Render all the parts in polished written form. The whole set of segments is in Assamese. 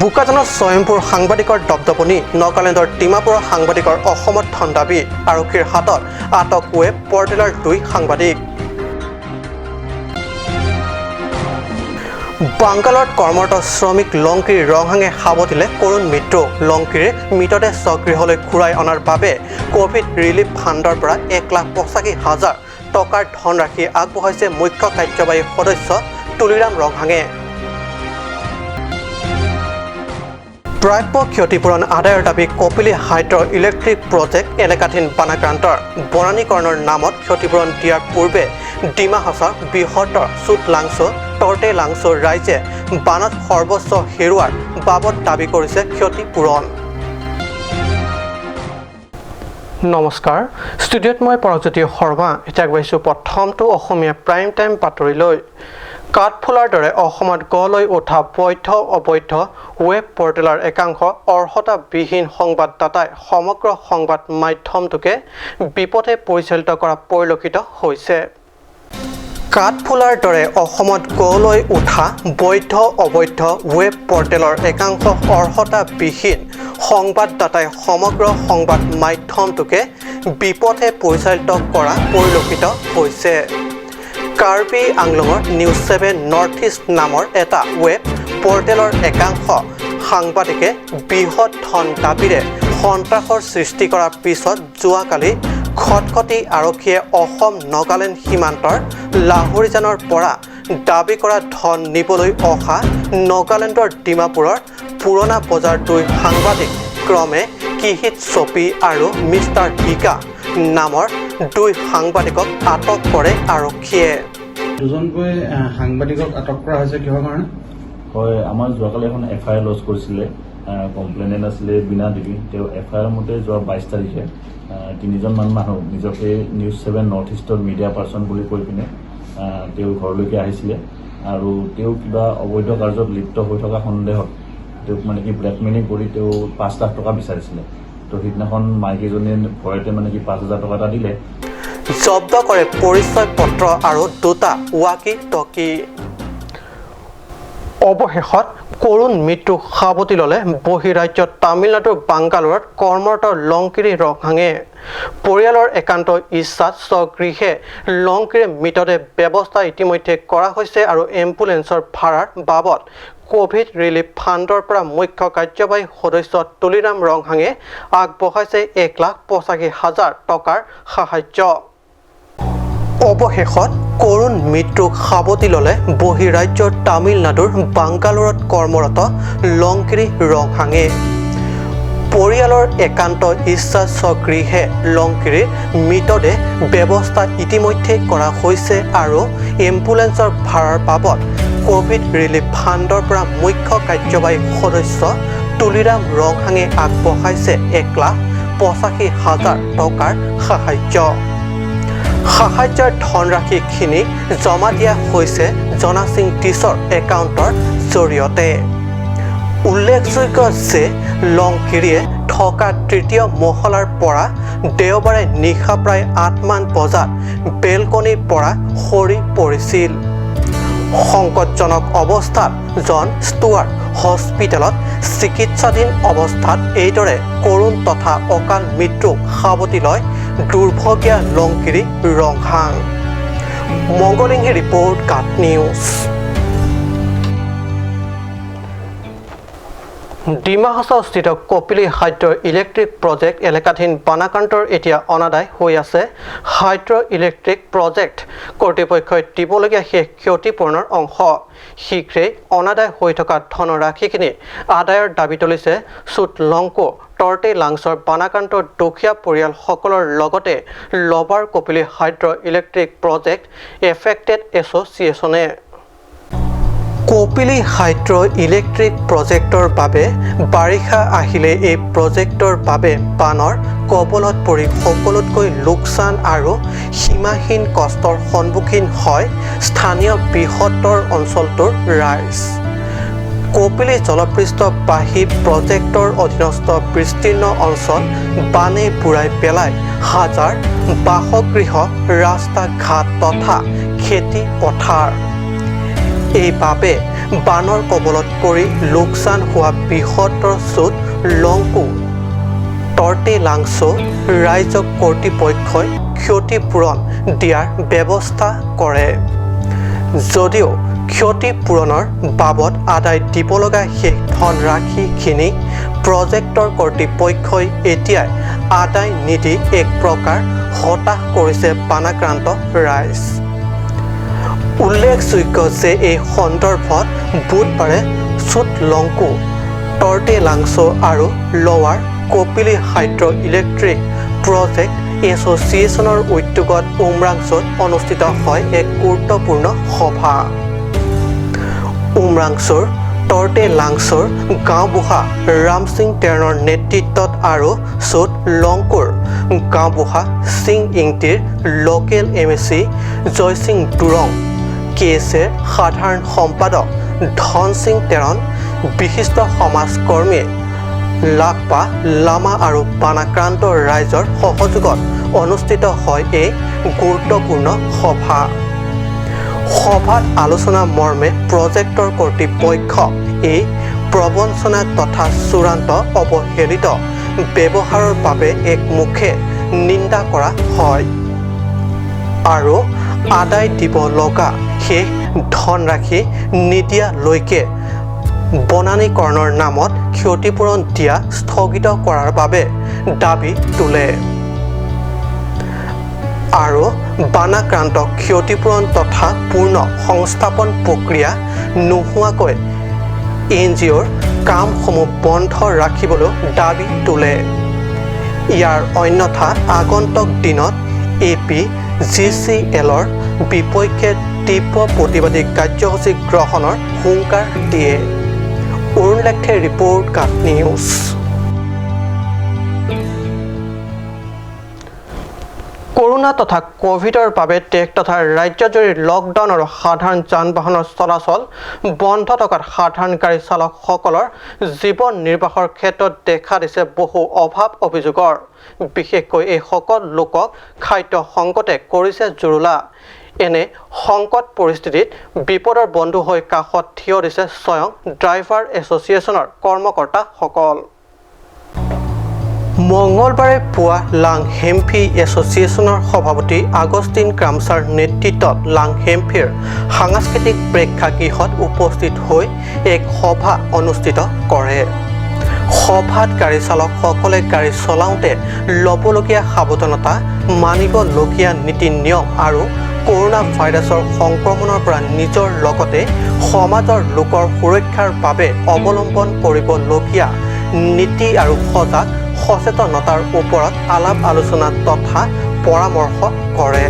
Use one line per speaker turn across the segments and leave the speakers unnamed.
বোকাজানৰ স্বয়ম্ভূৰ সাংবাদিকৰ দপদপনি। নগালেণ্ডৰ ডিমাপুৰৰ সাংবাদিকৰ অসমত ধন দাবী। আৰক্ষীৰ হাতত আটক ৱেব পৰ্টেলৰ 2 সাংবাদিক। বাংগালোৰত কৰ্মৰত শ্ৰমিক লংকিৰ ৰংহাঙে সাৱটিলে কৰুণ মৃত্যু। লংকিৰ মৃতদেহ স্বগৃহলৈ ঘূৰাই অনাৰ বাবে ক'ভিড ৰিলিফ ফাণ্ডৰ পৰা 1,85,000 টকাৰ ধনৰাশি আগবঢ়াইছে মুখ্য কাৰ্যবাহী সদস্য তুলিৰাম ৰংহাঙে। প্ৰাপ্য ক্ষতিপূৰণ আদায়ৰ দাবী কপিলী হাইড্ৰ ইলেক্ট্ৰিক প্ৰজেক্ট এলেকাধীন বানাক্ৰান্তৰ। বনানীকৰণৰ নামত ক্ষতিপূৰণ দিয়াৰ পূৰ্বে ডিমা হাছাওৰ বৃহত্তৰ চুটলাংছ তৰ্টে লাংছৰ ৰাইজে বানত সৰ্বস্ব হেৰুৱাৰ বাবদ দাবী কৰিছে ক্ষতিপূৰণ। নমস্কাৰ, ষ্টুডিঅ'ত মই পৰজ্যোতি শৰ্মা। এতিয়া আগবাঢ়িছোঁ প্ৰথমটো অসমীয়া প্ৰাইম টাইম বাতৰিলৈ। কাঠফুলাৰ দৰে অসমত গঢ় লৈ উঠা বৈধ অবৈধ ৱেব পৰ্টেলৰ একাংশ অৰ্হতাবিহীন সংবাদদাতাই সমগ্ৰ সংবাদ মাধ্যমটোকে বিপথে পৰিচালিত কৰা পৰিলক্ষিত হৈছে। কাঠফুলাৰ দৰে অসমত গঢ় লৈ উঠা বৈধ অবৈধ ৱেব পৰ্টেলৰ একাংশ অৰ্হতাবিহীন সংবাদদাতাই সমগ্ৰ সংবাদ মাধ্যমটোকে বিপথে পৰিচালিত কৰা পৰিলক্ষিত হৈছে। কাৰ্বি আংলঙৰ নিউজ 7 নৰ্থ ইষ্ট নামৰ এটা ৱেব পৰ্টেলৰ একাংশ সাংবাদিকে বৃহৎ ধন দাবীৰে সন্ত্ৰাসৰ সৃষ্টি কৰাৰ পিছত যোৱাকালি খটখটি আৰক্ষীয়ে অসম নগালেণ্ড সীমান্তৰ লাহৰিজানৰ পৰা দাবী কৰা ধন নিবলৈ অহা নগালেণ্ডৰ ডিমাপুৰৰ পুৰণা বজাৰ 2 সাংবাদিক ক্ৰমে কিহিত চপি আৰু মিষ্টাৰ হিকা নামৰ 2 সাংবাদিকক আটক কৰে আৰক্ষীয়ে।
দুজনকৈ সাংবাদিকক আটক কৰা হৈছে কিহৰ কাৰণে?
হয়, আমাৰ যোৱাকালি এখন এফ I R lodge কৰিছিলে। কমপ্লেইনেণ্ট আছিলে বীণা দেৱী। তেওঁ এফ I R মতে যোৱা 22 তাৰিখে তিনিজনমান মানুহ নিজকে নিউজ 7 নৰ্থ ইষ্টৰ মিডিয়া পাৰ্চন বুলি কৈ পিনে তেওঁৰ ঘৰলৈকে আহিছিলে আৰু তেওঁ কিবা অবৈধ কাৰ্যত লিপ্ত হৈ থকা সন্দেহত তেওঁক মানে কি ব্লেকমেইলিং কৰি তেওঁ 5 লাখ টকা বিচাৰিছিলে। তো সিদিনাখন মাইকীজনীয়ে ভয়তে মানে কি 5,000 টকা এটা দিলে।
জব্দ কৰে পৰিচয় পত্ৰ আৰু 2টা ৱাকি টকি। অৱশেষত কৰুণ মৃত্যু সাৱটি ল'লে বহিৰাজ্য তামিলনাডুৰ বাংগালোৰত কৰ্মৰত লংকিৰি ৰংহাঙে। পৰিয়ালৰ একান্ত ইচ্ছাত স্বগৃহে লংকিৰিৰ মৃতদেহ ব্যৱস্থা ইতিমধ্যে কৰা হৈছে আৰু এম্বুলেন্সৰ ভাড়াৰ বাবদ ক'ভিড ৰিলিফ ফাণ্ডৰ পৰা মুখ্য কাৰ্যবাহী সদস্য তুলিৰাম ৰংহাঙে আগবঢ়াইছে 1,85,000 টকাৰ সাহায্য। অৱশেষত কৰুণ মৃত্যুক সাৱটি ল'লে বহিৰাজ্যৰ তামিলনাডুৰ বাংগালোৰত কৰ্মৰত লংকিৰি ৰংহাঙে। পৰিয়ালৰ একান্ত ইচ্ছা স্বগৃহে লংকিৰিৰ মৃতদেহ ব্যৱস্থা ইতিমধ্যে কৰা হৈছে আৰু এম্বুলেন্সৰ ভাড়াৰ বাবদ ক'ভিড ৰিলিফ ফাণ্ডৰ পৰা মুখ্য কাৰ্যবাহী সদস্য তুলিৰাম ৰংহাঙে আগবঢ়াইছে 1,85,000 টকাৰ সাহায্য। সাহায্যৰ ধনৰাশিখিনি জমা দিয়া হৈছে জনাসিং টিছৰ একাউণ্টৰ জৰিয়তে। উল্লেখযোগ্য যে লংকিৰিয়ে থকা তৃতীয় মহলাৰ পৰা দেওবাৰে নিশা প্ৰায় 8মান বজাত বেলকনিৰ পৰা সৰি পৰিছিল। সংকটজনক অৱস্থাত জন ষ্টুৱাৰ্ট হস্পিটেলত চিকিৎসাধীন অৱস্থাত এইদৰে কৰুণ তথা অকাল মৃত্যুক সাৱটি লয় দুৰ্ভগীয়া Longkiri Ronghang. Monglinghi report, cut news. Dima হাছাওস্থিত কপিলী হাইড্ৰ ইলেক্ট্ৰিক প্ৰজেক্ট এলেকাধীন বানাক্ৰান্তৰ এতিয়া অনাদায় হৈ আছে হাইড্ৰ ইলেক্ট্ৰিক প্ৰজেক্ট কৰ্তৃপক্ষই দিবলগীয়া শেষ ক্ষতিপূৰণৰ অংশ। শীঘ্ৰেই অনাদায় হৈ থকা ধনৰাশিখিনি আদায়ৰ দাবী তুলিছে চুটলংকো তৰ্টে লাংছৰ বানাক্ৰান্ত দুখীয়া পৰিয়ালসকলৰ লগতে লবাৰ Kopili hydro electric project affected এছ'চিয়েশ্যনে। Kopili hydro electric প্ৰজেক্টৰ বাবে বাৰিষা আহিলে এই প্ৰজেক্টৰ বাবে বানৰ কবলত পৰি সকলোতকৈ লোকচান আৰু সীমাহীন কষ্টৰ সন্মুখীন হয় স্থানীয় বৃহত্তৰ অঞ্চলটোৰ ৰাইজ। কপিলী জলপৃষ্ঠ বাঢ়ি প্ৰজেক্টৰ অধীনস্থ বিস্তীৰ্ণ অঞ্চল বানে বুৰাই পেলাই হাজাৰ বাসগৃহ, ৰাস্তা ঘাট তথা খেতি পথাৰ। এইবাবে বানৰ কবলত পৰি লোকচান হোৱা বৃহত্তৰ চুট লংকু তৰ্তেলাংছ' ৰাইজক কৰ্তৃপক্ষই ক্ষতিপূৰণ দিয়াৰ ব্যৱস্থা কৰে যদিও ক্ষতিপূৰণৰ বাবদ আদায় দিব লগা শেষ ধনৰাশিখিনি প্ৰজেক্টৰ কৰ্তৃপক্ষই এতিয়াই আদায় নিদি এক প্ৰকাৰ হতাশ কৰিছে বানাক্ৰান্ত ৰাইজ। উল্লেখযোগ্য যে এই সন্দৰ্ভত বুধবাৰে চুটলংকু তৰ্তেলাংছ' আৰু lower Kopili hydro electric project এছ'চিয়েশ্যনৰ উদ্যোগত উমৰাংছ'ত অনুষ্ঠিত হয় এক গুৰুত্বপূৰ্ণ সভা। উমৰাংছ'ৰ তৰ্তেলাংছ'ৰ গাঁওবুঢ়া ৰামসিং টেৰণৰ নেতৃত্বত আৰু চুট লংকুৰ গাঁওবুঢ়া Singh ইংটিৰ local M A C Jaising Durang, K S এৰ সাধাৰণ সম্পাদক ধনসিং টেৰণ, বিশিষ্ট সমাজকৰ্মী লাকপা লামা আৰু বানাক্ৰান্ত ৰাইজৰ সহযোগত অনুষ্ঠিত হয় এই গুৰুত্বপূৰ্ণ সভা। সভাত আলোচনা মৰ্মে প্ৰজেক্টৰ কৰ্তৃপক্ষ এই প্ৰবঞ্চনা তথা চূড়ান্ত অৱহেলিত ব্যৱহাৰৰ বাবে একমুখে নিন্দা কৰা হয় আৰু আদায় দিব লগা শেষ ধনৰাশি নিদিয়ালৈকে বনানীকৰণৰ নামত ক্ষতিপূৰণ দিয়া স্থগিত কৰাৰ বাবে দাবী তোলে আৰু বানাক্ৰান্ত ক্ষতিপূৰণ তথা পূৰ্ণ সংস্থাপন প্ৰক্ৰিয়া নোহোৱাকৈ এন জি অ'ৰ কামসমূহ বন্ধ ৰাখিবলৈ দাবী তোলে। ইয়াৰ অন্যথা আগন্তুক দিনত এ পি জি চি এলৰ বিপক্ষে তীব্ৰ প্ৰতিবাদী কাৰ্যসূচী গ্ৰহণৰ হুংকাৰ দিয়ে। অৰুণ লেখে ৰিপৰ্ট, কাট নিউজ। কৰোনা তথা কোভিডৰ বাবে দেশ তথা ৰাজ্যজুৰি লকডাউন আৰু সাধাৰণ যান বাহনৰ চলাচল বন্ধ থকাত সাধাৰণ গাড়ী চালকসকলৰ জীৱন নিৰ্বাহৰ ক্ষেত্ৰত দেখা দিছে বহু অভাৱ অভিযোগৰ। বিশেষকৈ এইসকল লোকক খাদ্য সংকটে কৰিছে জুৰুলা। এনে সংকট পৰিস্থিতিত বিপদৰ বন্ধু হৈ কাষত থিয় দিছে স্বয়ং ড্ৰাইভাৰ এছ'চিয়েশ্যনৰ কৰ্মকৰ্তাসকল। মঙলবাৰে পুৱা লাংহেম্ফি এছ'চিয়েশ্যনৰ সভাপতি আগষ্টিন ক্ৰামছাৰ নেতৃত্বত লাংহেম্ফিৰ সাংস্কৃতিক প্ৰেক্ষাগৃহত উপস্থিত হৈ এক সভা অনুষ্ঠিত কৰে। সভাত গাড়ী চালকসকলে গাড়ী চলাওঁতে ল'বলগীয়া সাৱধানতা, মানিবলগীয়া নীতি নিয়ম আৰু কৰোনা ভাইৰাছৰ সংক্ৰমণৰ পৰা নিজৰ লগতে সমাজৰ লোকৰ সুৰক্ষাৰ বাবে অৱলম্বন কৰিবলগীয়া নীতি আৰু সজাগ সচেতনতাৰ ওপৰত আলাপ আলোচনা তথা পৰামৰ্শ কৰে।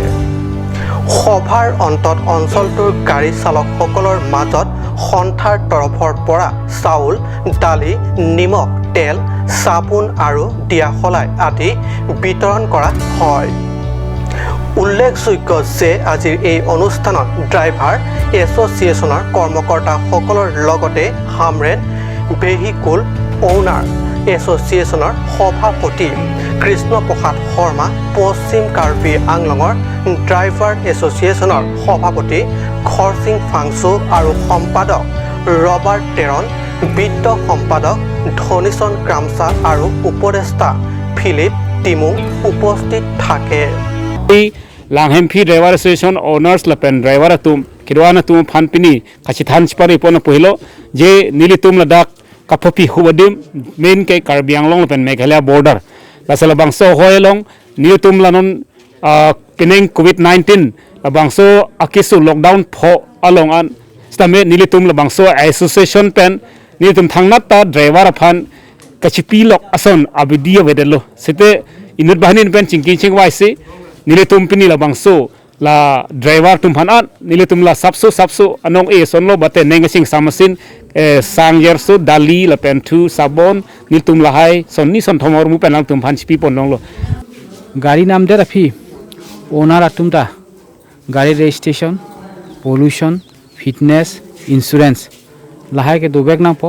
সভাৰ অন্তত অঞ্চলটোৰ গাড়ী চালকসকলৰ মাজত সন্থাৰ তৰফৰ পৰা চাউল, দালি, নিমখ, তেল, চাবোন আৰু দিয়াশলাই আদি বিতৰণ কৰা হয়। উল্লেখযোগ্য যে আজিৰ এই অনুষ্ঠানত ড্ৰাইভাৰ এছ'চিয়েশ্যনৰ কৰ্মকৰ্তাসকলৰ লগতে হামৰেন ভেহিকুল অ'নাৰ এছ'চিয়েশ্যনৰ সভাপতি কৃষ্ণপ্ৰসাদ শৰ্মা, পশ্চিম কাৰ্বি আংলঙৰ ড্ৰাইভাৰ এছ'চিয়েশ্যনৰ সভাপতি খৰসিং ফাংচু আৰু সম্পাদক ৰবাৰ্ট টেৰন, বিত্ত সম্পাদক ধনীচন ক্ৰামচা আৰু উপদেষ্টা ফিলিপ টিমুং উপস্থিত থাকে।
Langhempi driver association owners lapen driver atum kirwana tum phanpini khachithan chpari pona pohilo je nilitum ladak kapopi hubadim main ke Karbi Anglong lapen Meghalaya border lasala bangso hoelong nilitum lanon peneng COVID-19 labangso akisu lockdown pho along an stame nilitum labangso association pen nilitum thangnat ta driver aphan kachipi lok ason abidia wedelo sete inut bahanin pen chingking ching waisi nilitum pini la bangso la driver tum phan nilitum la sapso sapso anong e sonlo bate nengasing samasin sangyer so dali la pen thu sabon nilitum la hai sonni son thomor mu penang tum phan chipi pon lo
গাড়ি নাম দে রাফি ওনার আতুমটা গাড়ি রেজিস্ট্রেশন পলিউশন ফিটনেস ইন্স্যুরেন্স লাহাইকে দুবেগ নাংপ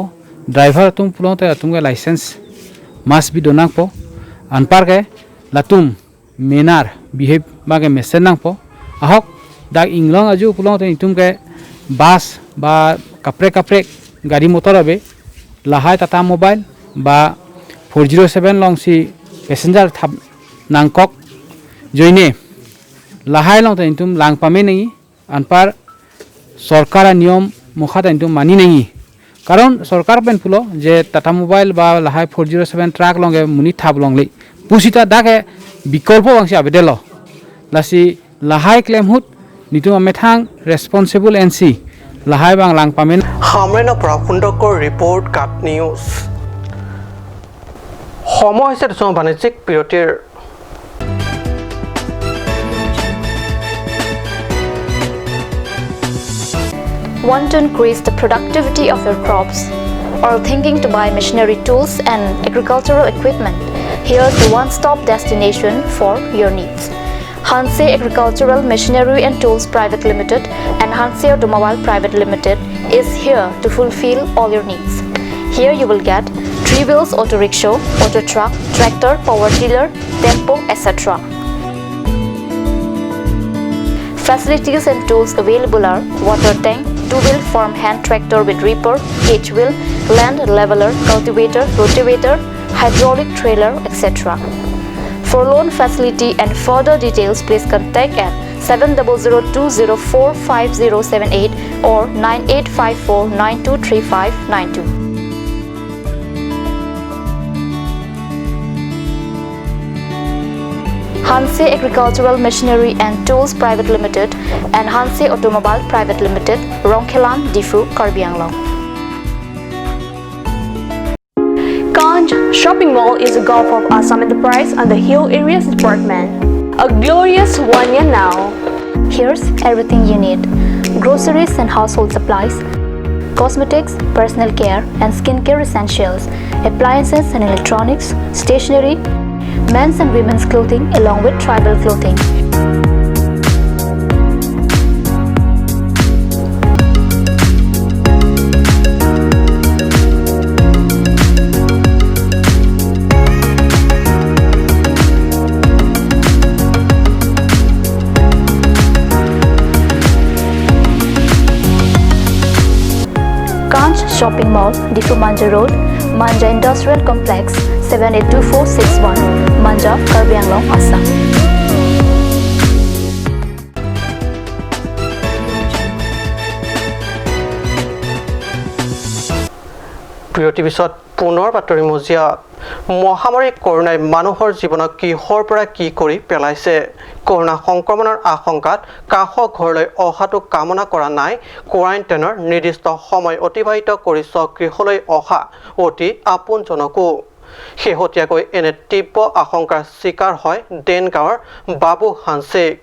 ড্রাইভার তুম পুলতে তুমকে লাইসেন্স মাস্ট বি দনাংপ আনপারকে লাতুম মেনার বিহেভ বাগে মেসেজ নাংপ আহক দাগ ইংলং আজু পুলতে ইতুমকে বাস বা কাপৰে কাপৰে গাড়ী মটৰ আবে লাহাই টাটা মোবাইল বা 407 লংচি পেসেঞ্জার থাপ নাংকক জয়নে লাহাই লং তাইতুম লাং পামে নেই আনপার সরকার নিয়ম মুখা তাইতুম মানি নেই কারণ সরকার পেন ফুলো যে টাটা মোবাইল বা লাহাই 407 ট্রাক লঙ্গে মুনি থাপ লংলি পুষিতা দাকে বিকল্প বাংসি আবেদেল লাসি লাহাই ক্লেম হুত নিতুম আমেথাং ৰেছপনচিবল এন চি লাহাই বাং লাং পামেন।
হামৰেনৰ পৰা সুন্দৰকৰ ৰিপৰ্ট, কাট নিউজ। সময় হৈছে দুজন বাণিজ্যিক বিৰতিৰ।
Want to increase the productivity of your crops or thinking to buy machinery tools and agricultural equipment? Here's the one-stop destination for your needs. Hanse Agricultural Machinery and Tools Private Limited and Hanse Automobile Private Limited is here to fulfill all your needs. Here you will get 3 wheels auto rickshaw, auto truck, tractor, power tiller, tempo, etc. Facilities and tools available are water tank, 2-wheel farm hand tractor with reaper, H-wheel, land leveler, cultivator, rotavator, hydraulic trailer, etc. For loan facility and further details, please contact at 7002045078 or 9854923592. Hanse Agricultural Machinery and Tools Private Limited and Hanse Automobile Private Limited, Rongkhelan, Difu, Karbi Anglong.
Kanj Shopping Mall is a Gulf of Assam Enterprise and the Hill Areas Department. A glorious 1 year now.
Here's everything you need: groceries and household supplies, cosmetics, personal care and skincare essentials, appliances and electronics, stationery, men's and women's clothing along with tribal clothing. Kanch Shopping Mall, Difu Manja Road, Manja Industrial Complex, 782461, Manja, Karbi Anglong, Assam.
বিৰতিৰ পিছত পুনৰ বাতৰি মজিয়াত। মহামাৰী কৰোণাই মানুহৰ জীৱনক কিহৰ পৰা কি কৰি পেলাইছে। কৰোণা সংক্ৰমণৰ আশংকাত কাষৰ ঘৰলৈ অহাটো কামনা কৰা নাই কোৱাৰেণ্টাইনৰ নিৰ্দিষ্ট সময় অতিবাহিত কৰি স্বগৃহলৈ অহা অতি আপোনজনকো। শেহতীয়াকৈ এনে তীব্ৰ আশংকাৰ চিকাৰ হয় দেনগাঁৱৰ বাবু হানছেক।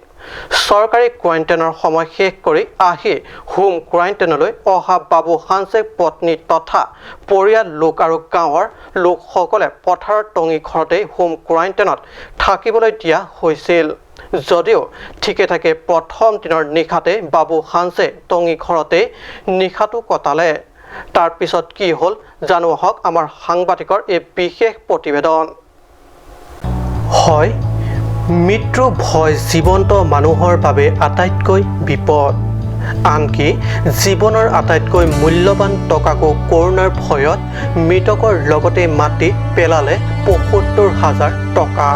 চৰকাৰী কোৱাৰেণ্টাইনৰ সময় শেষ কৰি আহি হোম কোৱাৰেণ্টাইনলৈ অহা বাবু হানছেক পত্নী তথা পৰিয়াল লোক আৰু গাঁৱৰ লোকসকলে পথাৰৰ টঙি ঘৰতেই হোম কোৱাৰেণ্টাইনত থাকিবলৈ দিয়া হৈছিল যদিও ঠিকে থাকে প্ৰথম দিনৰ নিশাতে বাবু হানছে টঙি ঘৰতেই নিশাটো কটালে। তাৰ পিছত কি হ'ল জানো আহক আমাৰ সাংবাদিকৰ এই বিশেষ প্ৰতিবেদন। হয়, মৃত্যু ভয় জীৱন্ত মানুহৰ বাবে আটাইতকৈ বিপদ। আনকি জীৱনৰ আটাইতকৈ মূল্যৱান টকাকো কৰোণাৰ ভয়ত মৃতকৰ লগতে মাটিত পেলালে ৭৫,০০০ টকা।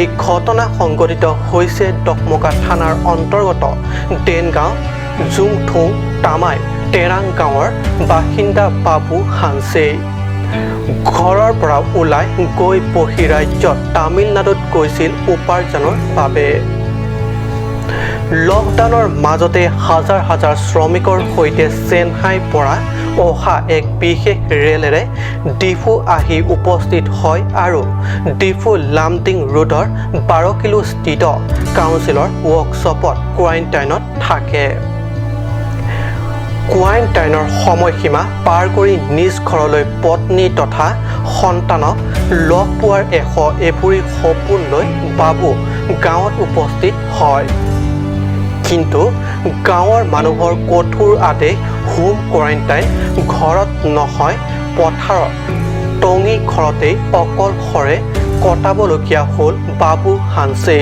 এই ঘটনা সংঘটিত হৈছে ডকমকা থানাৰ অন্তৰ্গত দেনগাঁও জুংথুং তামাই টেৰাং গাঁৱৰ বাসিন্দা বাবু হানছে। ঘৰৰ পৰা ওলাই গৈ বহিৰাজ্যত তামিলনাডুত গৈছিল উপাৰ্জনৰ বাবে। লকডাউনৰ মাজতে হাজাৰ হাজাৰ শ্ৰমিকৰ সৈতে চেন্নাইৰ পৰা অহা এক বিশেষ ৰেলেৰে ডিফু আহি উপস্থিত হয় আৰু ডিফু লামডিং ৰোডৰ ১২ কিলো স্থিত কাউন্সিলৰ ৱৰ্কশ্বপত কোৱাৰেণ্টাইনত থাকে। কোৱাৰেণ্টাইনৰ সময়সীমা পাৰ কৰি নিজ ঘৰলৈ পত্নী তথা সন্তানক লগ পোৱাৰ এশ এবুৰি সপোন লৈ বাবু গাঁৱত উপস্থিত হয়। কিন্তু গাঁৱৰ মানুহৰ কঠোৰ আদেশ হোম কোৱাৰেণ্টাইন ঘৰত নহয় পথাৰত টঙি ঘৰতেই অকলশৰে কটাবলগীয়া হ'ল বাবু হানছে।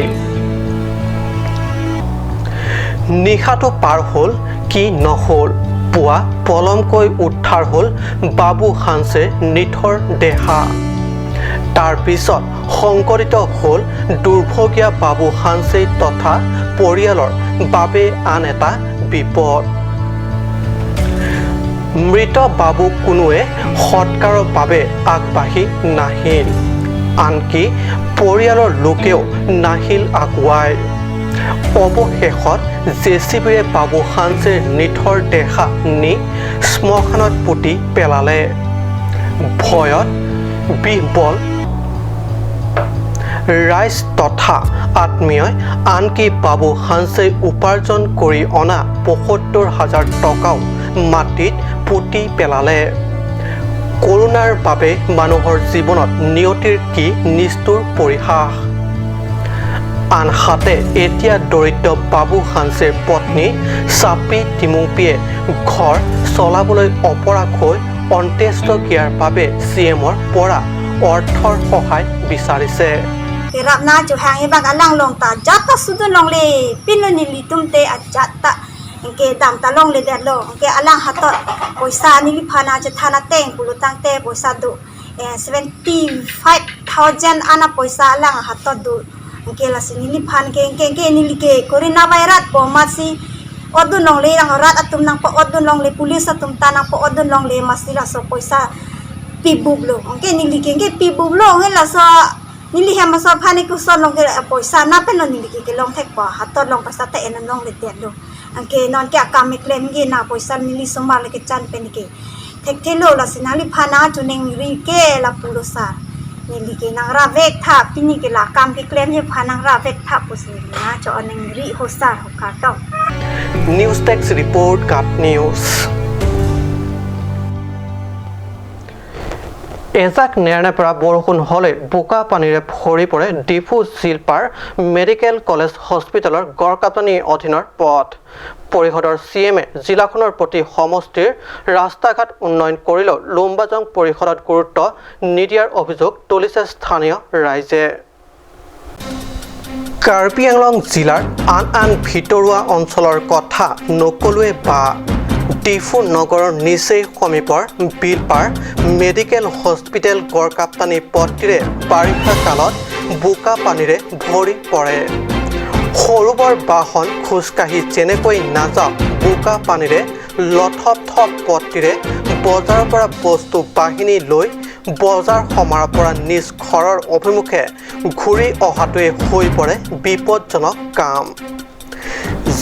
নিশাটো পাৰ হ'ল কি নহ'ল পুৱা পলমকৈ উদ্ধাৰ হ'ল বাবু হানছেৰ নিথৰ দেহা। তাৰ পিছত সংঘটিত হ'ল দুৰ্ভগীয়া বাবু হানছে তথা পৰিয়ালৰ বাবে আন এটা বিপদ। মৃত বাবু কোনোৱে সৎকাৰৰ বাবে আগবাঢ়ি নাহিল, আনকি পৰিয়ালৰ লোকেও নাহিল আগুৱাই। অৱশেষত জেচিবিৰে বাবু হানছেৰ নিথৰ দেহা নি শ্মশানত পুতি পেলালে। ভয়ত বিহ্বল ৰাইজ তথা আত্মীয়ই আনকি বাবু হানছে উপাৰ্জন কৰি অনা ৭৫ হাজাৰ টকাও মাটিত পুতি পেলালে। কৰোণাৰ বাবে মানুহৰ জীৱনত নিয়তিৰ কি নিষ্ঠুৰ পৰিহাস! আনহাতে এতিয়া দৰিদ্ৰ বাবু হানছেৰ পত্নী চাপি টিমুংপিয়ে ঘৰ চলাবলৈ অপৰাগ হৈ অন্ত্যেষ্টিক্ৰিয়াৰ বাবে চি এমৰ পৰা অৰ্থৰ সহায় বিচাৰিছে।
Kerap na chu hang ibang alang long ta jata sudun long le pinu ni litum te ajata ke dam ta long le det lo ke alang hatot poisa ni li phana che thana teng pulutang te poisa du 75,000 ana poisa alang hatot du ke la sini li phan ke ke ke ni li ke corona virus po ma si odun long le ang rat atum nang po odun long le police atum ta nang po odun long le masi la so poisa pi bublo ke ni li ke ke pi bublo he la so nili hem so phani ku so long ke poisa na pe no nili ke long thek pa hatot long paisa te en long le det lo angke non ke akam claim ge na poisa nili soma le ke chan pe ni ke thek thelo la sinali phana chu neng ri ke la pulosa nili ke nang ra vek tha pini ke la kam ke claim he phana ra vek tha pusi na cho neng ri ho sa ho ka to.
News desk report, Ghat News. এজাক নেৰানেপেৰা বৰষুণ হ'লে বোকা পানীৰে ভৰি পৰে ডিফু শিলপাৰ মেডিকেল কলেজ হস্পিটেলৰ গড়কাপ্তানি অধীনৰ পথ। পৰিষদৰ চি এমে জিলাখনৰ প্ৰতি সমষ্টিৰ ৰাস্তা ঘাট উন্নয়ন কৰিলেও লুম্বাজং পৰিষদত গুৰুত্ব নিদিয়াৰ অভিযোগ তুলিছে স্থানীয় ৰাইজে। কাৰ্বি আংলং জিলাৰ আন আন ভিতৰুৱা অঞ্চলৰ কথা নকলোৱে বা ডিফু নগৰৰ নিচেই সমীপৰ বিলপাৰ মেডিকেল হস্পিটেল গড়কাপ্তানি পথটিৰে বাৰিষা কালত বোকা পানীৰে ভৰি পৰে। সৰু বৰ বাহন খোজকাঢ়ি যেনেকৈ নাযাওক, বোকা পানীৰে লথপথপ পথটিৰে বজাৰৰ পৰা বস্তু বাহিনী লৈ বজাৰ সমাৰৰ পৰা নিজ ঘৰৰ অভিমুখে ঘূৰি অহাটোৱে হৈ পৰে বিপদজনক কাম।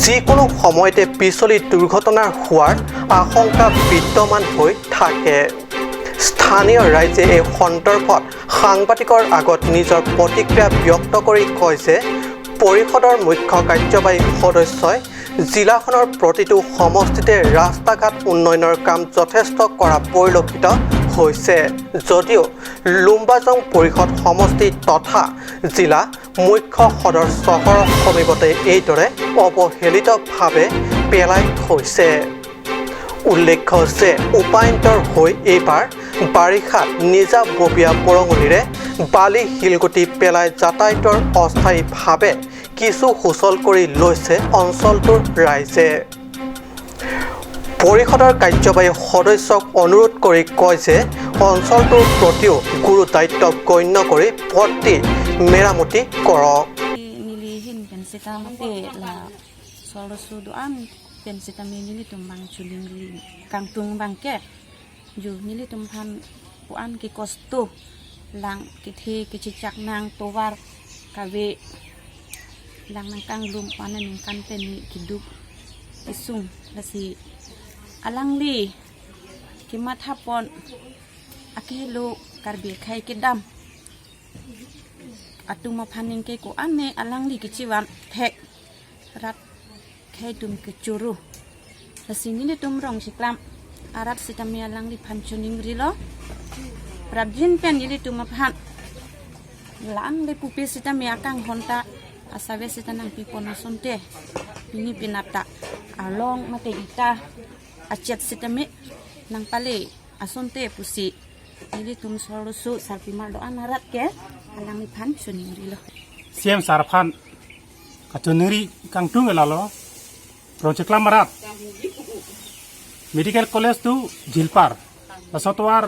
যিকোনো সময়তে পিছলি দুৰ্ঘটনা হোৱাৰ আশংকা বিদ্যমান হৈ থাকে। স্থানীয় ৰাইজে এই সন্দৰ্ভত সাংবাদিকৰ আগত নিজৰ প্ৰতিক্ৰিয়া ব্যক্ত কৰি কয় যে পৰিষদৰ মুখ্য কাৰ্যবাহী সদস্যই জিলাখনৰ প্ৰতিটো সমষ্টিতে ৰাস্তা ঘাট উন্নয়নৰ কাম যথেষ্ট কৰা পৰিলক্ষিত হৈছে যদিও লুম্বাজং পৰিষদ সমষ্টি তথা জিলা মুখ্য সদৰ চহৰৰ সমীপতে এইদৰে অৱহেলিতভাৱে পেলাই থৈছে। উল্লেখ্য যে উপায়ন্তৰ হৈ এইবাৰ বাৰিষাত নিজাববীয়া বৰঙণিৰে বালি শিলগুটি পেলাই যাতায়াতৰ অস্থায়ীভাৱে কিছু সুচল কৰি লৈছে অঞ্চলটোৰ ৰাইজে। পৰিষদৰ কাৰ্যবাহী সদস্যক অনুৰোধ কৰি কয় যে অঞ্চলটোৰ প্ৰতিও গুৰু দায়িত্ব গণ্য কৰি পথটি মেৰামতি কৰক।
Nili hin pen sita mate la solo su doan pen sita me nili tum bang chuling ri kang tung bang ke ju nili tum phan puan ki kosto lang ki the ki chi chak nang towar kawe lang nang kang lum pan ning kan pen ni ki dup ki sung la si alang li ki mat hapon akelo karbi khai ki dam atuma phaning ke ko ane alang li ki chiwan thek rat khai tum ke churu la sini ni tum rong siklam arat sitami alang li phan chuning ri lo prabjin pen yili tum phan lang le pupi sitami akang honta asawe sitanang pi pona sonte pini pinapta along mate ita achet sitami nang pale asonte pusi yili tum solusu sarpimar do anarat ke alang li phan chuning ri lo.
CM sarphan kachuniri kangtung lalo project lamarat. Medical College tu Jilpar lasotwar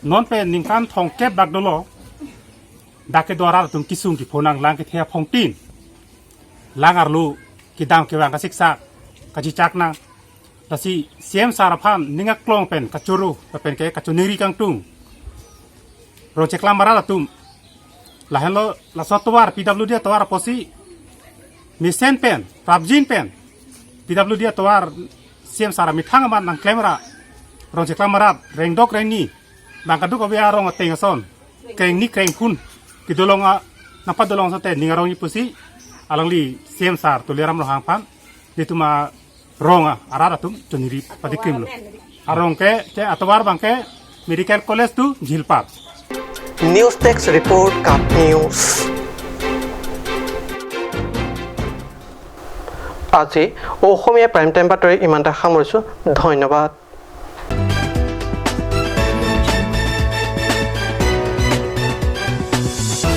non pe ningkan thong kep bagdolo dake dwara tum kisung ki phonang lang ki thea phongtin langar lu ki dam ki wang ka siksa ka chi chak na lasi siem saraphan ninga klong pen kachuru pen ke kachuniri kang tung rojekla mara tum lahelo lasotwar PWD twar posi misen pen prabjin pen PWD twar siem sara mithang man nang klemra rojekla mara rengdok rengni bangkadu ko bia rong teng son kreng ni kreng phun ki dolonga napa dolong sote ningarong ni pusi alangli siem sar tuliram rohang phan dituma ronga arara tum chuniri padikrim lo arong ke che atwar bangke Medical College tu Jhilpar.
News desk report, Cup News. আজি অসমীয়া প্ৰাইম টাইম বাতৰি ইমানতে সামৰিছোঁ। ধন্যবাদ।